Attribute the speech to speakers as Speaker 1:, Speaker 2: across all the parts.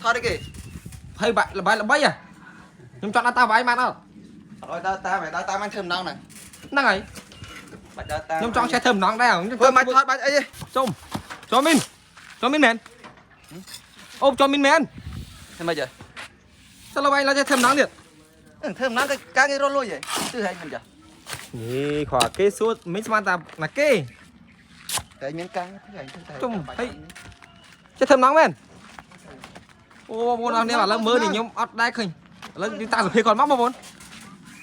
Speaker 1: ថតអីគេ
Speaker 2: ហើយបាក់ល្បីល្បីហ៎ខ្ញុំចង់ដើរតាមឯងបានអត់
Speaker 1: អត់ឲ្យដើរតាមឯងដើរតាមអញធ្វើម្ដងហ្នឹង
Speaker 2: ហ្នឹងហើយ
Speaker 1: បាច់ដើរតាម
Speaker 2: ខ្ញុំចង់ចេះធ្វើម្ដងដែរខ្ញុំ
Speaker 1: ធ្វើមិនថតបាច់អីទេ
Speaker 2: ជុំជុំមីនជុំមីនមែនអូជុំមីនមែន
Speaker 1: ធ្វើម៉េចហ៎
Speaker 2: សឡូវឯងឡើយចេះធ្វើម្ដងទៀត
Speaker 1: ធ្វើម្ដងគេការគេរត់លុយហ៎ទិហែងមិនចា
Speaker 2: នេះគ្រាន់គេសួរមិនស្មានតាណាគេ
Speaker 1: តែមានការធ្វើឯងធ្វើតែ
Speaker 2: ជុំហើយចេះធ្វើម្ដងមែនអូបងប្អូនអរនេះឥឡូវមើលនេះខ្ញុំអត់ដែរឃើញឥឡូវយើងតាំងសភាគាត់មកបងប្អូន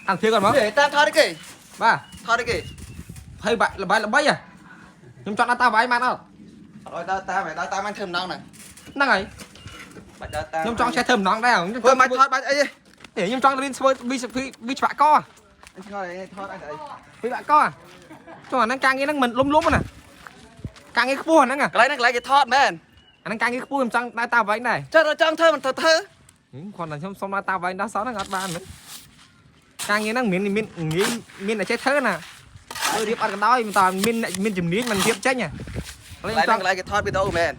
Speaker 2: តាំងសភាគាត់មក
Speaker 1: តាមថតអីគេ
Speaker 2: បាទ
Speaker 1: ថតអីគេ
Speaker 2: ហើយបាក់ល្បីល្បីហ៎ខ្ញុំចង់ដើរតាមឯងបានអត់
Speaker 1: អត់ឲ្យដើរតាមឯងដើរតាមអញធ្វើម្ដងហ្នឹង
Speaker 2: ហ្នឹងហើយ
Speaker 1: បាច់ដើរតាម
Speaker 2: ខ្ញុំចង់ចេះធ្វើម្ដងដែរខ្ញុំ
Speaker 1: ធ្វើមិនថតបាច់អីទេ
Speaker 2: ខ្ញុំចង់រៀនធ្វើវិវិជ្ជាក
Speaker 1: អញឆ្ងល់ឯងថតអញអី
Speaker 2: វិជ្ជាកចុះអាហ្នឹងការងារហ្នឹងមិនលុំលុំណាការងារខ្ពស់អាហ្នឹង
Speaker 1: កន្លែងហ្នឹងកន្លែងគេថតមែន
Speaker 2: អាហ្នឹងការងារខ្ពស់ខ្ញុំចង់ដើរតាមឯងដែរ
Speaker 1: ចង់ចង់ធ្វើមិនធ្វើធ្វើ
Speaker 2: គ្រាន់តែខ្ញុំសុំដើរតាមឯងដល់សោះហ្នឹងអត់បានទេការងារហ្នឹងមានមានងាយមានតែចេះធ្វើណាធ្វើរៀបអត់ក៏ដោយមិនតមានមានជំនាញមិនរៀបចេញឥឡូវ
Speaker 1: កន្លែង
Speaker 2: ខ្ញុំចង់
Speaker 1: ហ្នឹងកន្លែងគេថតវីដេអូមែន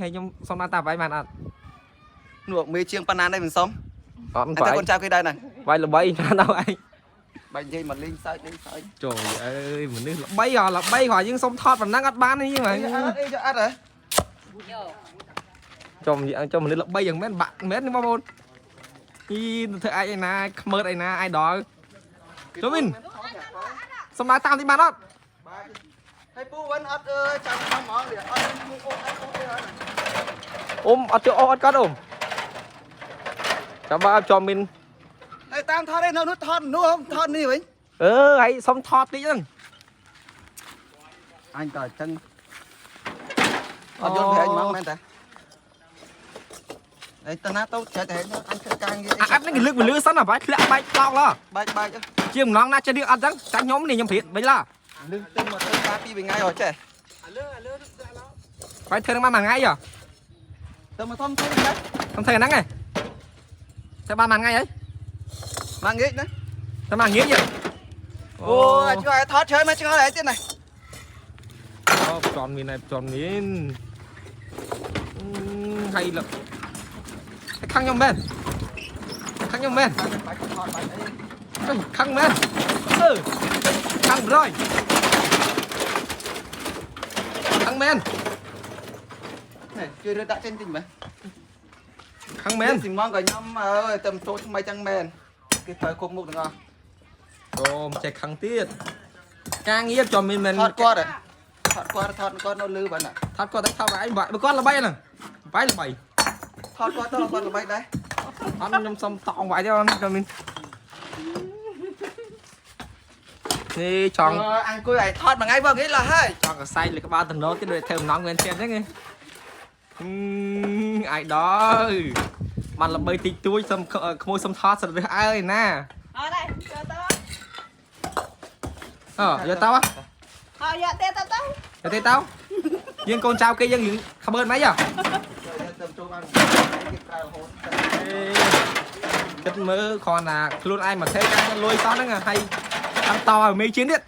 Speaker 2: ហើយខ្ញុំសុំដើរតាមឯងបានអត់
Speaker 1: នោះមេជាងប៉ុណ្ណានេះមិនសុំ
Speaker 2: អត់
Speaker 1: អញតែកូនចៅគេដែរហ្នឹង
Speaker 2: វាយល្បីដល់ឯង
Speaker 1: បាច់និយាយមកលេងសើចលេងសើច
Speaker 2: ចូលអើយមនុស្សល្បីហ៎ល្បីគ្រាន់យើងសុំថតប៉ុណ្ណឹងអត់បានទេយើង
Speaker 1: អីអីចុះអត់ហ៎
Speaker 2: ចំចំមនុស្សល្បីយ៉ាងមែនបាក់មែននេះបងប្អូនអីធ្វើអាចឯណាខ្មើតឯណាអាយដល់ចូលវិញសុំដើរតាមទីបានអត់
Speaker 1: បាទហើយពូវិញអត់អើយចាំខំហ្មងនេះអត់ពូអូអត់អូអីហើយ
Speaker 2: អ៊ំអត់ជអូអត់កត់អ៊ំចាំបើចំមីន
Speaker 1: ហើយតាមថតឯនៅនោះថតនោះថតនេះវិញ
Speaker 2: អឺហើយសុំថតតិចហ្នឹង
Speaker 1: អញតើចឹងអត់យល់ប្រហែលហ្មងមែនតាអីតណាទៅចេះតែអញធ្វើការងារ
Speaker 2: អាអត់ហ្នឹងគេលើកមកលឺសិនអាបាយធ្លាក់បែកផ្លោកឡ
Speaker 1: បាច់បាច់
Speaker 2: ជាម្លងណាចេះរៀបអត់ចឹងចាញ់ខ្ញុំនេះខ្ញុំព្រៀតវិញឡា
Speaker 1: លឺទៅមកធ្វើការពីរថ្ងៃអត់ចេះ
Speaker 2: បាយធ្វើនឹងបានមួយថ្ងៃហ៎
Speaker 1: ទៅមកធំធ្វើហ្នឹង
Speaker 2: ខ្ញុំធ្វើហ្នឹងឯងតែបានមួយថ្ងៃហី
Speaker 1: មកងាកណា
Speaker 2: តែមួយងាកយ
Speaker 1: អូឆ្ងល់ថតច្រើនមកឆ្ងល់អីទៀតណា
Speaker 2: អូចន់មានហើយចន់មានហើយលខាងខ្ញុំមែនខាងខ្ញុំមែន
Speaker 1: បាច់ថតបាច់អី
Speaker 2: ចុះខាងមែនអឺខាងប្រយខាងមែន
Speaker 1: នេះជួយរើដាក់ចេញតិចមើល
Speaker 2: ខាងមែន
Speaker 1: ស៊ីម៉ងក៏ខ្ញុំអើយទៅចូលថ្មីចឹងមែនគេប្រើគ្រប់មុខទាំងអស់
Speaker 2: អូមិនចេះខាងទៀតការងារចំមានមែន
Speaker 1: ថតគាត់ថតគាត់ថតគាត់នៅលឺបាន
Speaker 2: ថតគាត់តែថតឯងបើគាត់ល្បីហ្នឹងបាយល្បី
Speaker 1: ថតគាត់ទៅគាត់ល្បីដែរ
Speaker 2: អត់ខ្ញុំសុំតង់វាយទេអូនចំមាននេះចង់
Speaker 1: អង្គុយឲ្យថតមួយថ្ងៃបងគេឡោះហើយ
Speaker 2: ចង់កសែងលើក្បាលតំណទៀតដូចធ្វើម្ដងមែនទៀតហ្នឹងឯងអាយដល់បានល្បីតិចតួចសុំក្មួយសុំថតសិតរើសអើយណា
Speaker 3: អត់ដែរចូលទៅ
Speaker 2: អើយកទៅ
Speaker 3: ហើយយកទេទៅទៅ
Speaker 2: យកទេទៅយើងកូនចៅគេយើងរៀងខមើនមិនហ៎
Speaker 1: ទៅចូលបានគេប្រើរហូត
Speaker 2: គិតមើលគ្រាន់តែខ្លួនឯងមកធ្វើការលុយសោះហ្នឹងហើយតាមតឲ្យមេជាងទៀត